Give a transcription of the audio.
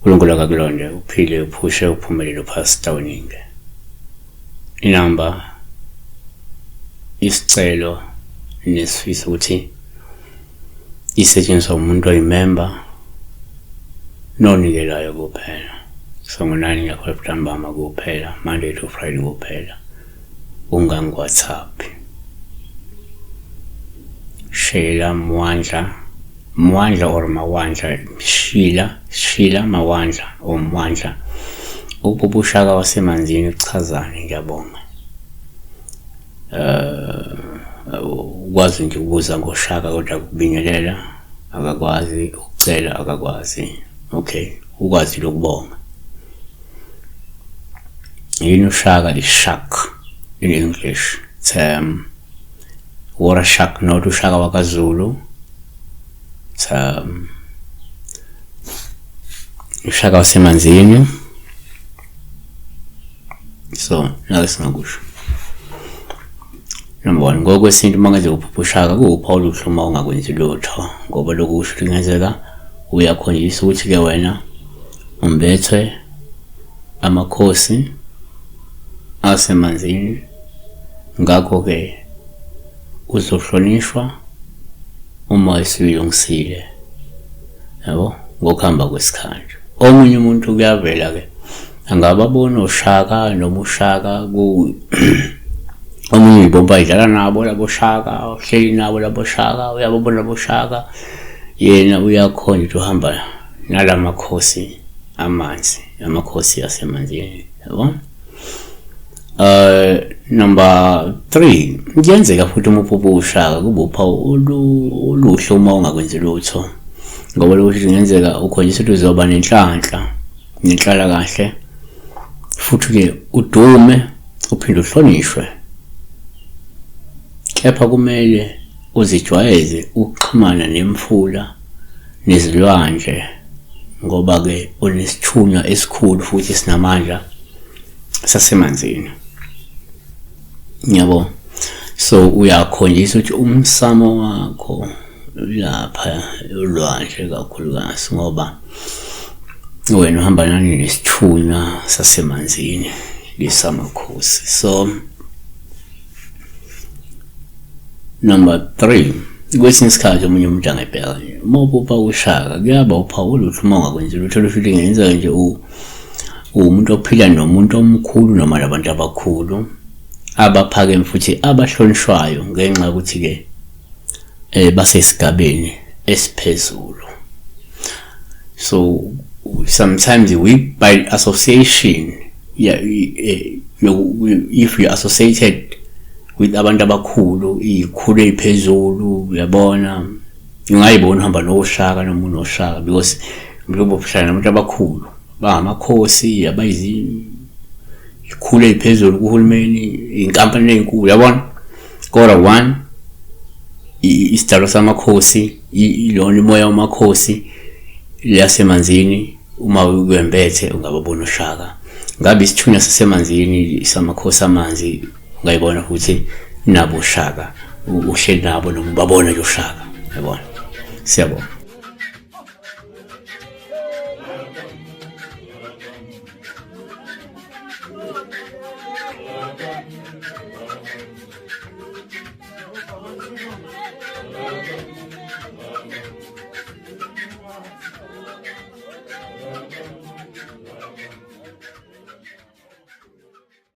UNkulunkulu akakulonde uphile uphushe uphumelele uPastor Weningi. Inamba isicelo nesifiso ukuthi isetshenziswa umuntu oyimemba nonikelayo kuphela. So ngo-9 ngiyakholwa ntambama kuphela, Monday to Friday kuphela. Ungangi-WhatsApp. Sheila Mwandla Mwandla or Mawandla, Shila, Shila Mawandla or Mwandla. Ukuphupha ushaka wasemanzini kuchazani? Ngiyabonga. Ukwazi nje ukubuza ngoshaka kodwa ukubingelela akakwazi, ukucela akakwazi. Okay, ukwazi lokubonga. Yini ushaka? Is-shark in English. It's water shark, not ushaka wakaZulu. It's ushaka wasemanzini. So, nake singakusho. Number one, ngokwesintu uma ngenzeka uphupha ushaka kuwuphawu oluhle uma ungakwenzi lutho ngoba lokhu kusho ukuthi kungenzeka uyakhonjiswa ukuthi-ke wena umbethwe amakhosi asemanzini ngakho-ke uzohlonishwa uma esuyilungisile yabo ngokuhamba kwesikhathi. Omunye umuntu kuyavela-ke angababona oshaka noma ushaka ku omunye uyibomba idlala nabo labo shaka uhleli nabo labo shaka uyababona labo shaka yena uyakhona ukuthi uhamba nalamakhosi amanzi amakhosi asemanzini yabo. Number 3, kuyenzeka futhi uma uphupha ushaka kube uphawu oluhle uma ungakwenzi lutho ngoba lokho kungenzeka ukhonjisa ukuthi uzoba nenhlanhla nenhlalakahle futhi-ke udume uphinde uhlonishwe kepha kumele uzijwayeze ukuxhumana nemfula nezilwandle ngoba-ke unesithunywa esikhulu futhi esinamandla sasemanzini yabo. So uyakhonjisa ukuthi umsamo wakho lapha ulwandle kakhulukazi ngoba wena uhamba nani nesithunywa sasemanzini lesamakhosi. So number 3, kwesinye isikhathi omunye umuntu angayibheka nje uma uphupha ushaka kuyaba uphawu oluhle uma ungakwenzi lutho lusho ukuthi kungenzeka nje uwumuntu ophila nomuntu omkhulu noma nabantu abakhulu abaphakeme futhi abahlonishwayo ngenxa yokuthi-ke basesigabeni esiphezulu. So sometimes we by association, yeah, if you associated with abantu abakhulu, iy'khulu ey'phezulu, uyabona ungayibona uhamba noshaka noma unoshaka because mhlawumbe uhlala nabantu abakhulu bangamakhosi abayizikhulu ey'phezulu kuhulumeni, iy'nkampani ey'nkulu, uyabona. Kodwa one, isidalwa samakhosi ilona imoya wamakhosi leyasemanzini uma ukwembethe ungababona ushaka. Ngabe isithunywa sasemanzini samakhosi amanzi ungayibona futhi nabo ushaka uhleli nabo noma ubabona nje ushaka, yabona. Siyabonga.